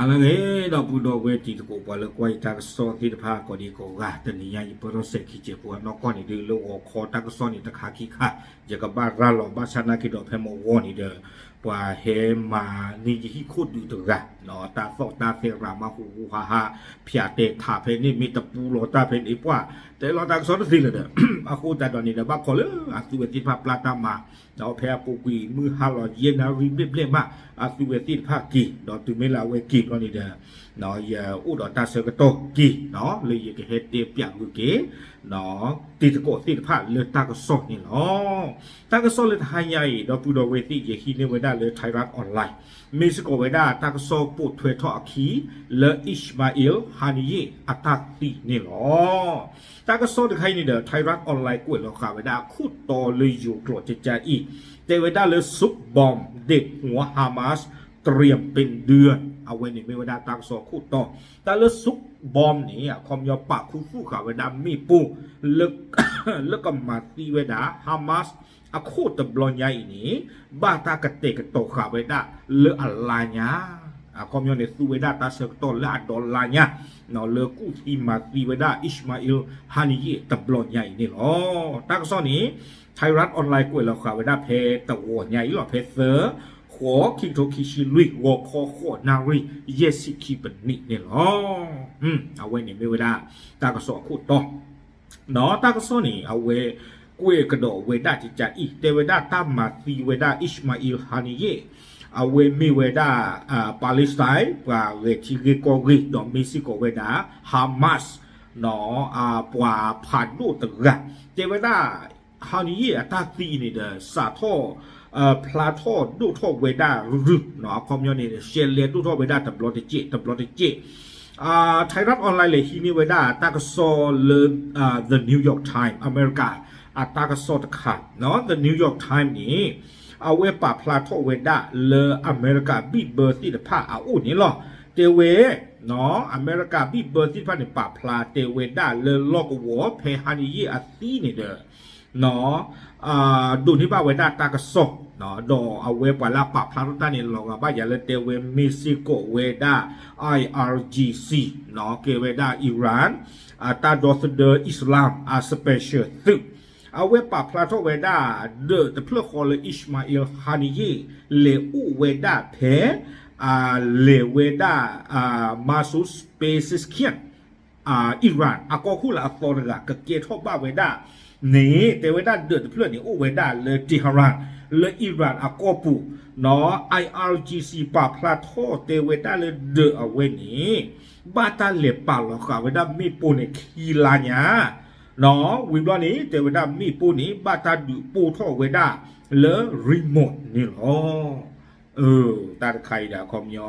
အလၢအဂ့ၤ ဒီပုၢ်ဒီဝဲၢ်တံၤသကိး ပှၤလၢကွၢ်ယတၢ်ကစီၣ်သ့ၣ်တဖၣ် ကိးဒံကိးဂၤ, တနံၤညါယပၢၢ်ထီၣ်စဲၤခံစဲးဖိအနီၢ်ကီၢ်န့ၣ်ဒုး လၢဂီၤခီတၢ်ကစီၣ်န့ၣ် တခါခံခါ ယကဘၣ်ရၤလီၤဘၣ်ဆၣ်နာ်က့ဒီး ဖဲမုၢ်ဂီၤန့ၣ်ဒီး ပှၤဟဲမၤန့ၢ်ယဟံၣ်ခိၣ်ဒုးတဂၤ, တၢ်သီၣ်တၢ်သဲရၤမးဟူဟူဟါဟါ, ဖၠးတဲထးဖဲန့ၣ် မ့ၢ်တပူလီၤတၢ်ဖဲန့ၣ် ပှၤတဲလီၤတၢ်ကစီၣ်တသ့လၢၤဒီး အဃိသတးဒီးန့ၣ်ဒီး ဘၣ်ခီလၢအသုဝဲသ့ၣ်တဖၣ်ပျၢ်တၢ်မၤ ဒီးဖဲအပူၤကွံာ်မုၢ်ဟါလီၤယဲၢ်နၣ်ရံၣ်ဘျဲၣ်ဘျဲၣ်မး အသုဝဲသ့ၣ်တဖၣ်က့ၤ, ဒီးတုၤမ့ၢ်လၢအဝဲက့ၤဘျီန့ၣ်ဒီး ယအိၣ်ဒီးတၢ်ဆၢကတီၢ်က့ၤ လၢယကဟဲတဲပၠးဂုာ်က့ၤ တံၤသကိးသ့ၣ်တဖၣ်လၢတၢ်ကစီၣ်န့ၣ်လီၤ. တၢ်ကစီၣ်လၢတဟါညါအံၤ ဒီပုၢ်ဒီဝဲၢ်သ့ၣ် ယဟံးန့ၢ်ဝဲဒၣ်လၢ Thairath Online မ့ၢ်စ့ၢ်ကီးဝဲဒၣ်တၢ်ကစီၣ်ပိာ်ထွဲထီၣ်အခံ လၢ Ismail Haniyeh အတၢ်သံန့ၣ်လီၤ. တၢ်ကစီၣ်တခါအံၤန့ၣ်ဒီး Thairath Online ကွဲးလီၤဃာ်ဝဲဒၣ်အခိၣ်တီလၢယိၤကျိာ်ကကါအံၤ တဲဝဲဒၣ်လၢ ဆုတ်ဘုံတပ်ဖွဲ့ Hamas เตรียมเป็นเดือน အဝဲန့ၣ်မ့ၢ်ဝဲဒၣ်တၢ်ကစီၣ်အခိၣ်တီ, တၢ်လၢ ဆုတ်ဘုံတပ်ဖွဲ့ န့ၣ် အခီပညီပာ်ခူသူၣ်ဃာ်ဝဲဒၣ်မ့ၣ်ပိၢ် လၢကမၤသံဝဲဒၣ် Hamas အခိၣ်တဘျီညါအံၤန့ၣ် ဘၣ်တၢ်ကတဲာ်ကတီၤဃာ်ဝဲဒၣ်လၢအလါညါ, အခီပညီန့ၣ် သူဝဲဒၣ်တၢ်ဆၢကတီၢ်လၢအဒီလါညါ လၢကူၣ်သံမၤသံဝဲဒၣ် Ismail Haniyeh တဘျီညါအံၤန့ၣ်လီၤ. တၢ်ကစီၣ်န့ၣ် Thairath Online ကွဲးလီၤဃာ်ဝဲဒၣ်ဖဲတဂီၤညါအံၤလီၤ ဖဲသၢ ဃိး ခံကထိခံဆံလွံၢ် ဂီၤခီဃိးနၣ်ရံၣ် ယဲၢ်ဆံခံပနံးန့ၣ်လီၤ. အဝဲန့ၣ်မ့ၢ်ဝဲဒၣ် တၢ်ကစီၣ်အခိၣ်တီ ဒီးတၢ်ကစီၣ်န့ၣ် အဝဲကွဲးကဒီးဝဲဒၣ်ကကါအံၤ တဲဝဲဒၣ်တၢ်မၤသံဝဲဒၣ် Ismail Haniyeh အဝဲမ့ၢ်ဝဲဒၣ် Palestine ပှၤဂဲၤထံဂ့ၢ်ကီၢ်ဂ့ၢ် ဒီးမ့ၢ်စ့ၢ်ကီးဝဲဒၣ် Hamas ပှၤဖးဒိၣ်တဂၤ တဲဝဲဒၣ် Haniyeh အတၢ်သံအံၤန့ၣ်ဒီး စးထီၣ် ဖျါထီၣ်ဒိၣ်ထီၣ်ဝဲဒၣ်ရုၢ်ရုၢ် အခီပညီန့ၣ် ရှဲလဲဒိၣ်ထီၣ်ဝဲဒၣ်တဘျီတစဲး တဘျီတစဲး Thairath Online လဲၤဟံးန့ၢ်ဝဲဒၣ်တၢ်ကစီၣ်လၢ The New York Times အမဲရကၤ အတၢ်ကစီၣ်တခါ The New York Times န့ၣ် အဝဲပာ်ဖျါထီၣ်ဝဲဒၣ်လၢအမဲရကၤဘံၣ်ဘၢသ့ၣ်တဖၣ်အအိၣ်န့ၣ်လီၤ. တဲဝဲ အမဲရကၤဘံၣ်ဘၢသ့ၣ်တဖၣ်န့ၣ် ပာ်ဖျါတဲဝဲဒၣ်လၢလီၢ်ကဝီၤဖဲ Haniyeh အသံန့ၣ်ဒီး ဒိးန့ၢ်ဘၣ်ဝဲဒၣ်တၢ်ကစီၣ် ဒီးအဝဲပှၤလၢအပာ်ဖျါထီၣ်တၢ်န့ၣ် လီၤဂာ်ဘၣ်ယၤလၢတဲဝဲမ့ၢ်စ့ၢ်ကီးဝဲဒၣ် IRGC ကဲဝဲဒၣ် Iran အတၢ်ဒီသဒၢ Islam အ special သုး အဝဲပာ်ဖျါထီၣ်ဝဲဒၣ် ဒၢးတဖျၢၣ်ဃီလၢ Ismail Haniyeh လဲၤအိၣ်ဝဲဒၣ်ဖဲ လဲၤဝဲဒၣ် Masoud Pezeshkian Iran အကီၢ်ခိၣ်လၢအသီတဂၤ ကကဲထီၣ်ဘၣ်ဝဲဒၣ်န့ၣ် တဲဝဲဒၣ်ဒၢးတဖျၢၣ်န့ၣ် အိၣ်ဝဲဒၣ်လၢ Tehran လၢ Iran အကီၢ်ပူၤ ဒီး IRGC ပာ်ဖျါထီၣ်တဲဝဲဒၣ်လၢဒၢးအဝဲန့ၣ် ဘၣ်တၢ်လဲၤပာ်လီၤဃာ်ဝဲဒၣ်မ့ၣ်ပိၢ်န့ၣ်ခံလါညါ ဒီးဝံၤဘျီန့ၣ် တဲဝဲဒၣ်မ့ၣ်ပိၢ်န့ၣ် ဘၣ်တၢ်ဒုးပိၢ်ထီၣ်ဝဲဒၣ်လၢ remote န့ၣ်လီၤ. တၢ်တခါအံၤဒီးအခီပညီ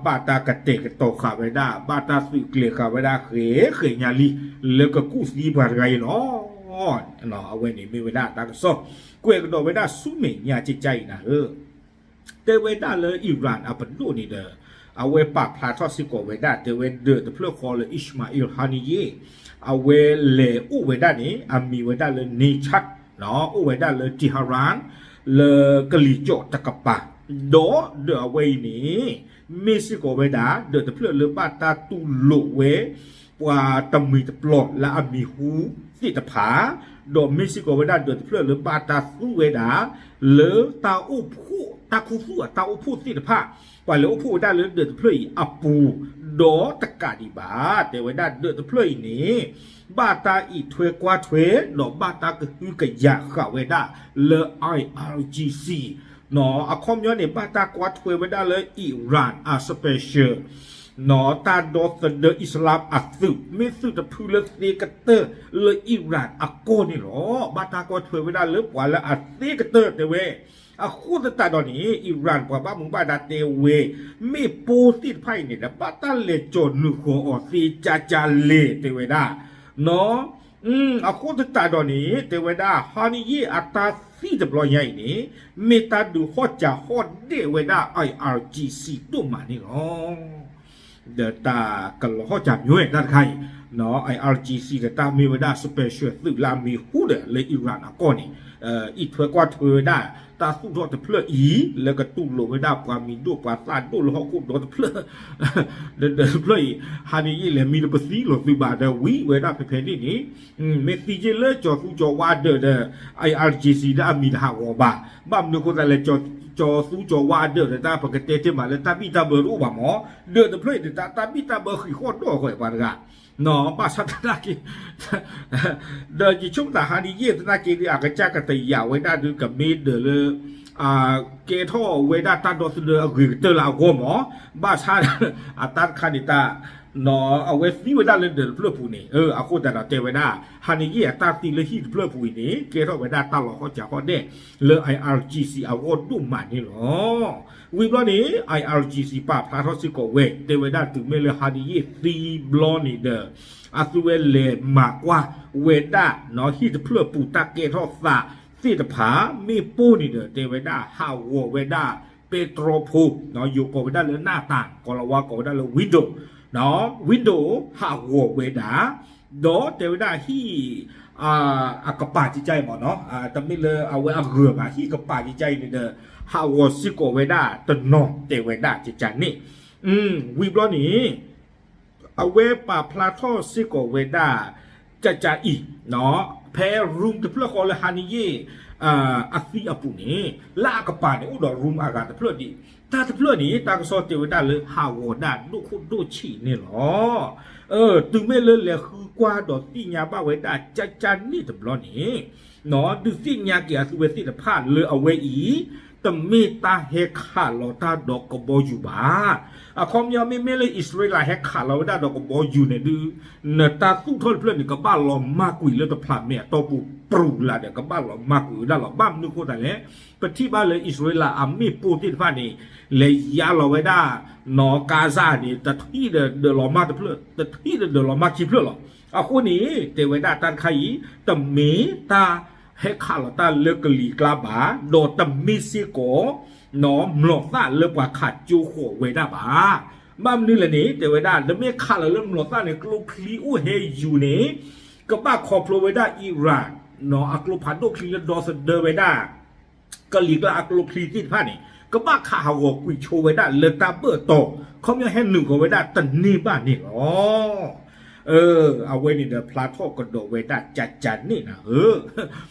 ဘၣ်တၢ်ကတဲာ်ကတီၤဃာ်ဝဲဒၣ် ဘၣ်တၢ်သုးကျဲၤဃာ်ဝဲဒၣ်ဃဲၤဃဲၤညါလံ လၢကကူၣ်သံပှၤတဂၤအံၤလီၤ. အဝဲန့ၣ်မ့ၢ်ဝဲဒၣ်တၢ်ကစီၣ် ကွဲးကဒီးဝဲဒၣ်ဆူမဲာ်ညါကကါအံၤနၤဧၢ တဲဝဲဒၣ်လၢ Iran အပဒိၣ်န့ၣ်ဒီး အဝဲပာ်ဖျါထီၣ်စ့ၢ်ကီးဝဲဒၣ် တဲဝဲဒၢးတဖျၢၣ်ဃီလၢ Ismail Haniyeh အဝဲလဲၤအိၣ်ဝဲဒၣ်န့ၣ် အမံၤဝဲဒၣ်လၢ Nejat အိၣ်ဝဲဒၣ်လၢ Tehran လၢကလံၤကၠီၣ်တကပၤ ဒီးဒၢးအဝဲအံၤန့ၣ် မ့ၢ်စ့ၢ်ကီးဝဲဒၣ် ဒၢးတဖျၢၣ်လၢဘၣ်တၢ်တူၢ်လိာ်ဝဲ ပှၤတမှံၤတပျီၤလၢအမံၤဟူသ့ၣ်တဖၣ် ဒီးမ့ၢ်စ့ၢ်ကီးဝဲဒၣ်ဒၢးတဖျၢၣ်လၢဘၣ်တၢ်သူဝဲဒၣ် လၢတၢ်အိၣ်ဖှိၣ် တၢ်ခူသူၣ်အတၢ်အိၣ်ဖှိၣ်သ့ၣ်တဖၣ် ပှၤလဲၤအိၣ်ဖှိၣ်ဝဲဒၣ်လၢဒၢးတဖျၢၣ်အံၤအပူၤ ဒီးတကးဒံးဘၣ် တဲဝဲဒၣ်ဒၢးတဖျၢၣ်အံၤန့ၣ် ဘၣ်တၢ်အံးထွဲကွၢ်ထွဲ ဒီးဘၣ်တၢ်ကဟုကယာ်ဃာ်ဝဲဒၣ်လၢ IRGC အခီပညီန့ၣ် ဘၣ်တၢ်ကွၢ်ထွဲဝဲဒၣ်လၢ Iran အ special တၢ်ဒီသဒၢ Islam အသုး မ့ၢ်သုးတဖုလၢသ့ကတၢၢ်လၢ Iran အကီၢ်န့ၣ်လီၤ. ဘၣ်တၢ်ကွၢ်ထွဲဝဲဒၣ်လၢပှၤလၢအသ့ကတၢၢ်တဲဝဲ အဃိသတးဒီးန့ၣ် Iran ပှၤဘၣ်မူဘၣ်ဒါတဲဝဲ မ့ၣ်ပိၢ်သ့ၣ်တဖၣ်အံၤန့ၣ်ဒီး ဘၣ်တၢ်လဲၤကၠီၤနုာ်ဃီၤအီၤသ့ကၠါကၠါလဲၣ် တဲဝဲဒၣ် အဃိသတးဒီးန့ၣ် တဲဝဲဒၣ် Haniyeh အတၢ်သံတဘျီညါအံၤန့ၣ် မ့ၢ်တၢ်ဒုးဟီၣ်စၢၤဟီၣ်ဒဲးဝဲဒၣ် IRGC ဒိၣ်မးန့ၣ်လီၤ. ဒီးတၢ်ကလီၤဟီၣ်စၢၤမ့ၢ်ဝဲတၢ်တခါအံၤ IRGC ဒီးတၢ်မ့ၢ်ဝဲဒၣ် special သုးလၢအမံၤဟူဒီးလၢ Iran အကီၢ်န့ၣ် အံးထွဲကွၢ်ထွဲဝဲဒၣ် တၢ်သူၣ်ထီၣ်တဖျၢၣ်အံၤ လၢကတူၢ်လိာ်ဝဲဒၣ်ပှၤမံၤဒိၣ်ပှၤသၣ်ဒိၣ်လၢဟီၣ်ခိၣ်ဒီတဖျၢၣ်, ဒီးတဖျၢၣ်အံၤ ဟါန့ၣ်ယ့ၣ်လဲၤမံဒီးပသံလီၤသုဘၣ်ဒီး ဝံၤဝဲဒၣ်ဖဲဖဲန့ၣ်န့ၣ်, မ့ၢ်သံယ့ၣ်လၢကၠီၤသူကၠီၤဝါအဒၢးဒီး I R G C ဒီးအမံၤတဟးဂီၤဘၣ်. ဘၣ်မနုၤအဃိသတးလဲၣ်, ကၠီၤသူကၠီၤဝါအဒၢးဒီးတၢ်ပကတဲတ့ၢ်မးလၢ တၢ်ဘံၣ်တၢ်ဘၢတအိၣ်ဘၣ်မး, ဒၢးတဖျၢၣ်အံၤဒီးတၢ်ဘံၣ်တၢ်ဘၢဃံးဃီၣ်ဒီၣ်ဃီပှၤတဂၤ ဘၣ်ဆၣ်သနာ်က့ ဒီးယဆိကမိၣ်သးဟါန့ၣ်ယ့ၣ်သနာ်က့ဒီး အကစၢ်ကတယာ်ဝဲဒၣ်ဒုးကမ့ၢ်ဒၢးလၢ ကဲထီၣ်ဝဲဒၣ်တၢ်ဒီသဒၢအဂ့ၤကတၢၢ်လၢအဂီၢ်မး, ဘၣ်ဆၣ် အတၢ်တခါန့ၣ်တၢ် အဝဲသံဝဲဒၣ်လၢဒၢးတဖျၢၣ်ပူၤန့ၣ်, အဃိသတးဒီးတဲဝဲဒၣ် ဟါန့ၣ်ယ့ၣ်အတၢ်သံလၢဟံၣ်တဖျၢၣ်ပူၤအံၤန့ၣ် ကဲထီၣ်ဝဲဒၣ်တၢ်လီၤဟီၣ်စၢၤဟီၣ်ဒဲး လၢ I R G C အဂီၢ်ဒိၣ်မးန့ၣ်လီၤ. ဝံၤဘျီန့ၣ် I R G C ပာ်ဖျါထီၣ်စ့ၢ်ကီးဝဲ တဲဝဲဒၣ်တုၤမ့ၢ်လၢဟါန့ၣ်ယ့ၣ်သံဘျီန့ၣ်ဒီး အသုဝဲလဲၤမၤကွၢ်ဝဲဒၣ် ဟံၣ်တဖျၢၣ်ပူၤတၢ်ကဲထီၣ်သးသ့ၣ်တဖၣ် မ့ၣ်ပိၢ်န့ၣ်ဒီး တဲဝဲဒၣ်ဟးဂီၤဝဲဒၣ် ပဲတြီဖိ, ယိၤကိးဝဲဒၣ်လၢ หน้าต่าง, ကီၤလၤဝါကိးဝဲဒၣ်လၢ window, window ဟးဂီၤဝဲဒၣ်, ဒီးတဲဝဲဒၣ်ဟံၣ် အကပၤကကါအံၤမးနီၤ, တမ့ၢ်လၢအဝဲအဂၢၤဘၣ်, ဟံၣ်ကပၤကကါအံၤန့ၣ်ဒီး ဟးဂီၤစ့ၢ်ကီးဝဲဒၣ်တနီၤ တဲဝဲဒၣ်ကကါန့ၣ်. ဝံၤဘျီန့ၣ် အဝဲပာ်ဖျါထီၣ်စ့ၢ်ကီးဝဲဒၣ် ကကါအံၤ, ဖဲ room တဖျၢၣ်ဃီလၢဟါန့ၣ်ယ့ၣ် အသံအပူၤန့ၣ် လၢအကပၤန့ၣ် အိၣ်ဒီး room အဂၤတဖျၢၣ်ဒံး, တၢ်တဖျၢၣ်န့ၣ် တၢ်ကစီၣ်တဲဝဲဒၣ်လၢဟးဂီၤဒၣ်ဒိၣ်ခိၣ်ဒိၣ်ဆံးန့ၣ်လီၤ. တုၤမ့ၢ်လၢလဲၤဃုကွၢ်ဒီးသ့ၣ်ညါဘၣ်ဝဲဒၣ် ကကါန့ၣ်တဘျီန့ၣ် ဒုးသ့ၣ်ညါက့ၤအသုဝဲသ့ၣ်တဖၣ်လၢအဝဲအံၤ တမ့ၢ်တၢ်ဟဲခးလီၤတၢ်ဒီးကဘီယူၤဘၣ်. အခီပညီမ့မ့ၢ်လၢအံၣ်စရ့လးဟဲခးလီၤဝဲဒၣ်ဒီးကဘီယူၤန့ၣ်ဒုး နတၢ်သူၣ်ထီၣ်တဖျၢၣ်န့ၣ် ကဘၣ်လီၤမၢ်ကွံာ်လၢတဖျးမဲာ်အတီၢ်ပူၤပြူၤလၢ်ဒီး ကဘၣ်လီၤမၢ်ကွံာ်ဝဲဒၣ်လီၤ. ဘၣ်မနုၤအဃိသတးလဲၣ်, ပထံၣ်ဘၣ်လၢအံၣ်စရ့လးအမ့ၣ်ပိၢ်သ့ၣ်တဖၣ်န့ၣ် လဲၤယါလီၤဝဲဒၣ် နီၢ်ကါစၢ်န့ၣ် တထံၣ်ဒီးဒၢးလီၤမၢ်တဖျၢၣ်, တထံၣ်ဒီးဒၢးလီၤမၢ်ခံဖျၢၣ်လီၤ. အဃိန့ၣ် တဲဝဲဒၣ်တၢ်တခါအံၤ တမ့ၢ်တၢ်ဟဲခးလီၤတၢ်လၢကလံၤကျါဘၣ်, ဒီးတမ့ၢ်စ့ၢ်ကီး နီၢ်မျိာ်သၣ်လၢပှၤခးကၠိဃီၤဝဲဒၣ်ဘၣ်. ဘၣ်မနုၤလဲၣ်န့ၣ် တဲဝဲဒၣ် တမ့ၢ်ခးလီၤလၢမျိာ်သၣ်န့ၣ် ကျိချံအိၣ်ဟဲယူၤန့ၣ် ကဘၣ်ခီဖျိဝဲဒၣ် Iran နီၢ်အကျိဖးဒိၣ်ချံလၢဒီသဒၢဝဲဒၣ် ကလံၤကျါအကျိချံသ့ၣ်တဖၣ်န့ၣ် ကဘၣ်ခးဟးဂီၤကွံာ်ဆိဝဲဒၣ်လၢတၢ်ဘၢၣ်တီၤ, ခီပညီဟဲနုာ်ဃီၤဝဲဒၣ်တန့ၢ်ဘၣ်န့ၣ်လီၤ. အဝဲန့ၣ်ဒီးဖျါထီၣ်ကဒီးဝဲဒၣ်ကကါန့ၣ်နၤဧၢ.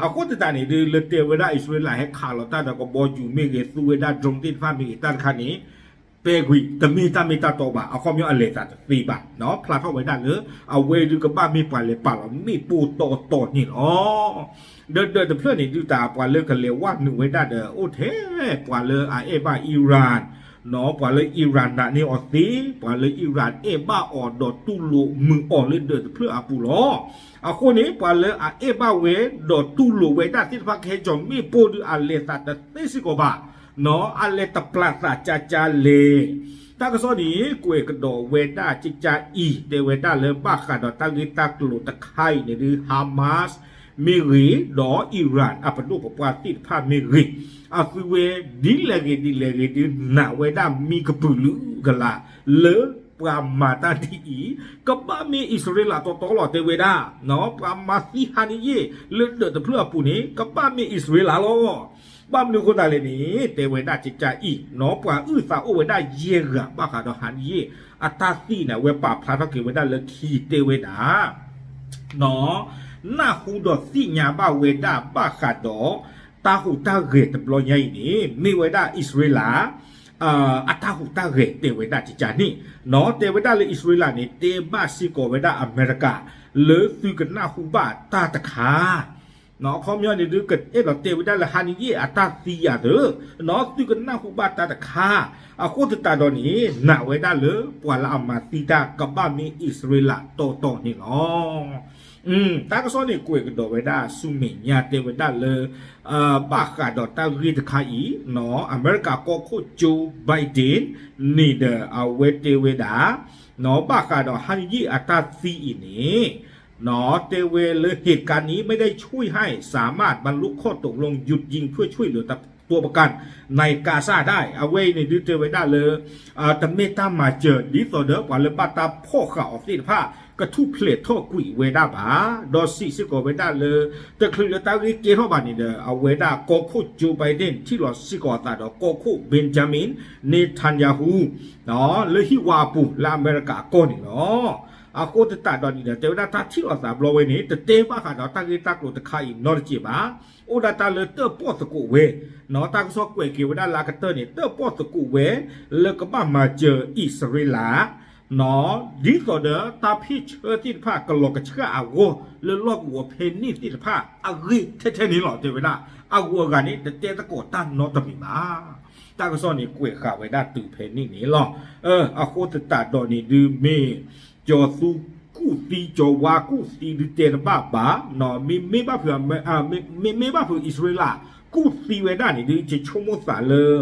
အဃိသတးန့ၣ်ဒုး လၢတဲဝဲဒၣ်အံၣ်စရ့လးဟဲခးလီၤတၢ်ဒီးကဘီယူၤမ့ၢ်ဂ့ၤ သူဝဲဒၣ် drone သ့ၣ်တဖၣ်မ့ၢ်ဂ့ၤ တၢ်တခါန့ၣ် ပဲာ်ကွံာ် တမ့ၢ်တၢ်မ့ၢ်တၢ်တီဘၣ်, အခီပညီအလဲၤသးတသ့ဘၣ်, ဖျါထီၣ်ဝဲဒၣ်လၢ အဝဲဒုးကဘၣ်မ့ၢ်ပှၤလဲၤပာ်လီၤမ့ၣ်ပိၢ်တီတီန့ၣ်လီၤ. ဒီးဒၢးတဖျၢၣ်န့ၣ်ဒုး တၢ်ပှၤလၢကလဲၤဝဲနုာ်ဝဲဒၣ်ဒီး အိၣ်ထဲပှၤလၢအအဲၣ်ဘၣ် Iran နီၢ် ပှၤလၢ Iran နာ်န့ၢ်အီၤသ့, ပှၤလၢ Iran အဲၣ်ဘၣ်အီၤဒီးတူၢ်လိာ်မုာ်အီၤလၢဒၢးတဖျၢၣ်အပူၤလီၤ. အဃိန့ၣ် ပှၤလၢအအဲၣ်ဘၣ်ဝဲဒီးတူၢ်လိာ်ဝဲဒၣ်သ့ၣ်တဖၣ်ကဟဲကၠီၤမ့ၣ်ပိၢ်ဒုး အလဲၤသးတသ့စ့ၢ်ကီးဘၣ်, နီၢ် အလဲၤတပျၢ်သးကကါလဲၣ်. တၢ်ကစီၣ်န့ၣ် ကွဲးကဒီးဝဲဒၣ်ကကါအံၤ တဲဝဲဒၣ်လၢဘၣ်ဃးဒီးတၢ်ဂ့ၢ်တၢ်ကျိၤတခါအံၤန့ၣ်ဒုး Hamas မ့ၢ်ဂ့ၤ ဒီး Iran အပဒိၣ်ပပှၢ်သ့ၣ်တဖၣ်မ့ၢ်ဂ့ၤ, အသုဝဲဒ်လဲၣ်ဂ့ၤဒ်လဲၣ်ဂ့ၤဒုး နာ်ဝဲဒၣ်မံကပုာ်လုာ်ကလာ် လၢပှၤမၤတၢ်ဒ်အံၤ ကဘၣ်မ့ၢ်အံၣ်စရ့လးတီတီလီၤ တဲဝဲဒၣ်, နီၢ် ပှၤမၤသံဟါန့ၣ်ယ့ၣ် လၢဒၢးတဖျၢၣ်အပူၤန့ၣ် ကဘၣ်မ့ၢ်အံၣ်စရ့လးလီၤ. ဘၣ်မနုၤအဃိသတးလဲၣ်န့ၣ် တဲဝဲဒၣ်ကကါအံၤ နီၢ် ပှၤအုၣ်သးအိၣ်ဝဲဒၣ်ယဲၢ်ဂၤဘၣ်ဃးဒီးဟါန့ၣ်ယ့ၣ် အတၢ်သံန့ၣ် အဝဲပာ်ဖျါထီၣ်က့ၤဝဲဒၣ်လၢခံတဲဝဲဒၣ် နီၢ် နၢ်ဟူဒီးသ့ၣ်ညါဘၣ်ဝဲဒၣ်ဘၣ်ဃးဒီး တၢ်ဟူးတၢ်ဂဲၤတဘျီညါအံၤန့ၣ် မ့ၢ်ဝဲဒၣ်အံၣ်စရ့လး အတၢ်ဟူးတၢ်ဂဲၤတဲဝဲဒၣ်ကကါန့ၣ်, နီၢ် တဲဝဲဒၣ်လၢအံၣ်စရ့လးန့ၣ် တဲဘၣ်စ့ၢ်ကီးဝဲဒၣ်အမဲရကၤ လၢသုကနၢ်ဟူဘၣ်တၢ်တခါ နီၢ် အခီပညီန့ၣ်ဒုး ကအဲၣ်ဒိးတဲဝဲဒၣ်လၢဟါန့ၣ်ယ့ၣ်အတၢ်သံယၤသၢ, နီၢ် သုကနၢ်ဟူဘၣ်တၢ်တခါ, အဃိသတးဒီးန့ၣ် နာ်ဝဲဒၣ်လၢပှၤလၢအမၤသံတၢ်ကဘၣ်မ့ၢ်အံၣ်စရ့လးတီတီန့ၣ်လီၤ. တၢ်ကစီၣ်န့ၣ်ကွဲးကဒီးဝဲဒၣ်ဆူမဲာ်ညါတဲဝဲဒၣ်လၢ ဘၣ်ဃးဒီးတၢ်ဂ့ၢ်တခါအံၤ နီၢ် အမဲရကၤကီၢ်ခိၣ်ကၠိ Biden န့ၣ်ဒီးအဝဲတဲဝဲဒၣ် နီၢ် ဘၣ်ဃးဒီးဟါန့ၣ်ယ့ၣ်အတၢ်သံအံၤန့ၣ် နီၢ် တဲဝဲလၢ เหตุการณ์นี้ไม่ได้ช่วยให้สามารถบรรลุข้อตกลงหยุดยิงเพื่อช่วยเหลือตัวประกันในกาซาได้ အဝဲအံၤန့ၣ်ဒုးတဲဝဲဒၣ်လၢ တမ့ၢ်တၢ်မၤစၢၤဒ်သိးဒီးပှၤလၢဘၣ်တၢ်ဖီၣ်ဃာ်အီၤသ့ၣ်တဖၣ် ကထူၣ်ဖျဲးထီၣ်ကွံာ်ဝဲဒၣ်ဘၣ်, ဒီးစံးစ့ၢ်ကီးဝဲဒၣ်လၢ တချုးလၢတၢ်ဂ့ၢ်ကဲထီၣ်ဘၣ်န့ၣ်ဒီး အဝဲဒၣ်ကီၢ်ခိၣ် Joe Biden ထံၣ်လီၤစ့ၢ်ကီးအသးဒီးကီၢ်ခိၣ် Benjamin Netanyahu လၢဟံၣ်ဝါအပူၤလၢအမဲရကၤအကီၢ်န့ၣ်လီၤ. အဃိသတးဒီးန့ၣ်ဒီး တဲဝဲဒၣ်တၢ်ထံၣ်လိာ်သးဘျီဝဲန့ၣ် တတဲဘၣ်ဃးဒီးတၢ်ဂ့ၢ်တၢ်ကျိၤတခါအံၤနီတစဲးဘၣ်. အိၣ်ဒၣ်တၢ်လၢတၢၣ်ပီၣ်သကိးဝဲ, တၢ်ကစီၣ်ကွဲးက့ၤဝဲဒၣ်လၢအကတၢၢ်န့ၣ် တၢၣ်ပီၣ်သကိးဝဲ လၢကဘၣ်မၤစၢၤအံၣ်စရ့လး ဒ်သိးဒီးတၢ်ဖ့ၣ်ဆၢသ့ၣ်တဖၣ် ကလီၤကဆှၣ်အဂီၢ် လၢလီၢ်ကဝီၤဖဲန့ၣ်သ့ၣ်တဖၣ် အဂ့ၢ်ထဲထဲန့ၣ်လီၤ တဲဝဲဒၣ်. အဂုၤအဂၤန့ၣ် တတဲသကိးတၢ်နီတမံၤဘၣ်. တၢ်ကစီၣ်န့ၣ်ကွဲးဃာ်ဝဲဒၣ်တုၤဖဲန့ၣ်န့ၣ်လီၤ. အဃိသတးဒီးန့ၣ်ဒုး မ့ၢ်ကၠီၤသူကူၣ်သံ ကၠီၤဝါကူၣ်သံဒုးတဲတဘၣ်ဘၣ်, မ့မ့ၢ်ဘၣ်ဖုး မ့မ့ၢ်ဘၣ်ဖုးအံၣ်စရ့လး ကူၣ်သံဝဲဒၣ်န့ၣ်ဒုး ယဆိကမိၣ်သးလၢ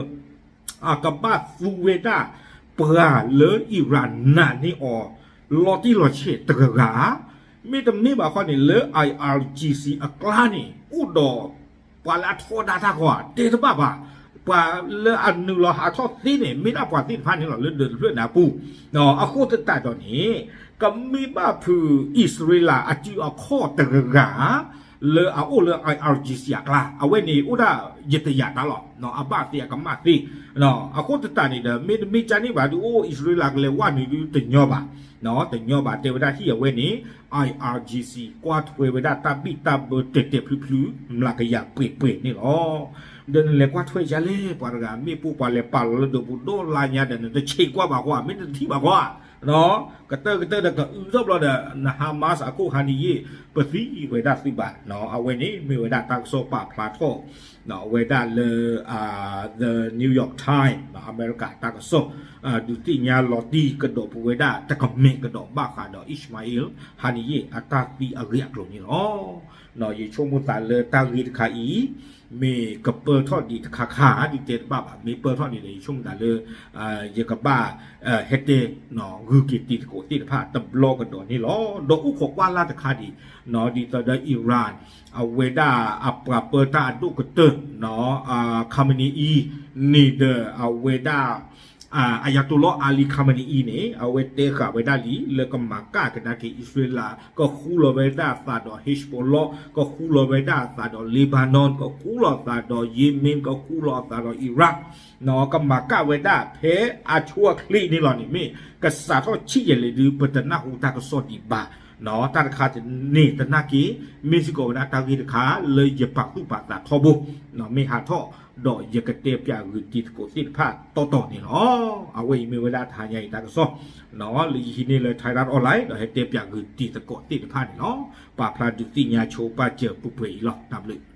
အကဘၣ်သူဝဲဒၣ် ပှၤလၢ Iran နာ်န့ၢ်အီၤ လီၤတံၢ်လီၤဆဲးတဂၤဂၤ, မ့တမ့ၢ်ဘၣ်ခီန့ၣ် လၢ I R G C အကျါန့ၣ် အိၣ်ဒီး ပှၤလၢအထီဒါတၢ်ဂီၤ တဲတဘၣ်ဘၣ်, ပှၤလၢအနုာ်လီၤဟးထီၣ်သ့န့ၣ် မ့ၢ်ဒၣ်ပှၤသ့ၣ်တဖၣ်န့ၣ်လီၤ လၢဒၢးတဖျၢၣ်န့ၣ်အပူၤ. အဃိသတးဒီးန့ၣ် ကမ့ၢ်ဘၣ်ဖုးအံၣ်စရ့လးအစုအခီၣ်တဂၤဂၤ လၢအအိၣ်လၢ I R G C အကျါ အဝဲန့ၣ်အိၣ်ဒၣ်ယတယာ်တၢ်လီၤ. အဘၣ်သ့အကမၣ်သ့. အဃိသတးန့ၣ်ဒီး မ့တမ့ၢ်ကန့ၣ်ဘၣ်ဒုး အိၣ်အံၣ်စရ့လးကလဲၤဝဲနုာ်ဒုးတညီဘၣ်, တညီဘၣ် တဲဝဲဒၣ်ဟံၣ်အဝဲန့ၣ် I R G C ကွၢ်ထွဲဝဲဒၣ်တၢ်ဘံၣ်တၢ်ဘၢတဲာ်တဲာ်ဖျုးဖျုး မျးကယၤပှဲၤပှဲၤန့ၣ်လီၤ. ဒီးနလဲၤကွၢ်ထွဲယၤလဲၣ် ပှၤတဂၤ မ့ၢ်ပိၢ်ပှၤလဲၤပာ်လီၤလၢဒိးပူၤဒီးလါညါဒီး နတဆံးကွၢ်ဘၣ်ဃီ မ့ၢ်နတထံၣ်ဘၣ်ဃီ ကတၢၢ်ကတၢၢ်ဒီးကအုထီၣ်ဘျီဒီး န Hamas အခိၣ် Haniyeh ပသံဝဲဒၣ်သုဘၣ်. အဝဲန့ၣ်မ့ၢ်ဝဲဒၣ်တၢ်ကစီၣ်ပာ်ဖျါထီၣ် ဝဲဒၣ်လၢ The New York Times အမဲရကၤတၢ်ကစီၣ် ဒုးသ့ၣ်ညါလီၤတံၢ်ကဒီးပဝဲဒၣ်တကမ့ၢ်ကဒီးဘၣ်ဃးဒီး Ishmael Haniyeh အတၢ်သံအဂ့ၢ်အကျိၤန့ၣ်လီၤ. ယဆိကမိၣ်သးလၢတၢ်ဂ့ၢ်တခါအံၤ မ့ၢ်ကပၢၢ်ထီၣ်ဒံးတခါခါ ဒုးတဲတဘၣ်ဘၣ် မ့ၢ်ပၢၢ်ထီၣ်န့ၣ်ဒီး ယဆိကမိၣ်သးလၢ ယကဘၣ် ဟဲတဲ ဂုာ်က့ၤတံၤသကိးသ့ၣ်တဖၣ်တဘျီကဒီးန့ၣ်လီၤ. ဒီးအိၣ်ခိးကွၢ်လၢ်တခါဒံး ဒ်သိးဒီး Iran အဝဲဒၣ်အပှၤပၢတၢ်အဒိၣ်ကတၢၢ် Khamenei န့ၣ်ဒီး အဝဲဒၣ် Ayatollah Ali Khamenei န့ၣ် အဝဲတဲဃာ်ဝဲဒၣ်လံ လၢကမၤကၣ်ကဒါက့ၤအံၣ်စရ့လး ကဃူလီၤဝဲဒၣ်အသးဒီး Hezbollah ကဃူလီၤဝဲဒၣ်အသးဒီး Lebanon ကဃူလီၤအသးဒီး Yemen ကဃူလီၤအသးဒီး Iraq ကမၤကၣ်ဝဲဒၣ်ဖဲအဆိအချ့န့ၣ်လီၤန့ၣ် မ့ၢ်ကစးထီၣ်ဆံးယဲၢ်လဲၣ်ဒုး ပတနၢ်ဟူတၢ်ကစီၣ်ဒံးဘၣ်. တၢ်တခါန့ၣ်သနာ်က့ မ့ၢ်စ့ၢ်ကီးဝဲဒၣ်တၢ်ဂ့ၢ်တခါလၢယပာ်သူၣ်ပာ်သးထီဘိ မ့ၢ်ဟးထီၣ်ဒီးယကတဲပၠးဂုာ်တံၤသကိးသ့ၣ်တဖၣ်တီတီန့ၣ်လီၤ. အဝဲအံၤမ့ၢ်ဝဲဒၣ်တဟါညါအံၤတၢ်ကစီၣ် လၢယဟံးန့ၢ်လၢ Thairath Online ဒီးဟဲတဲပၠးဂုာ်တံၤသကိးသ့ၣ်တဖၣ်န့ၣ်လီၤ. ပာ်ဖျါဒုးသ့ၣ်ညါဆိပာ်စၢၤပှဲၤပှဲၤအံၤလီၤ. တၢ်ဘျုး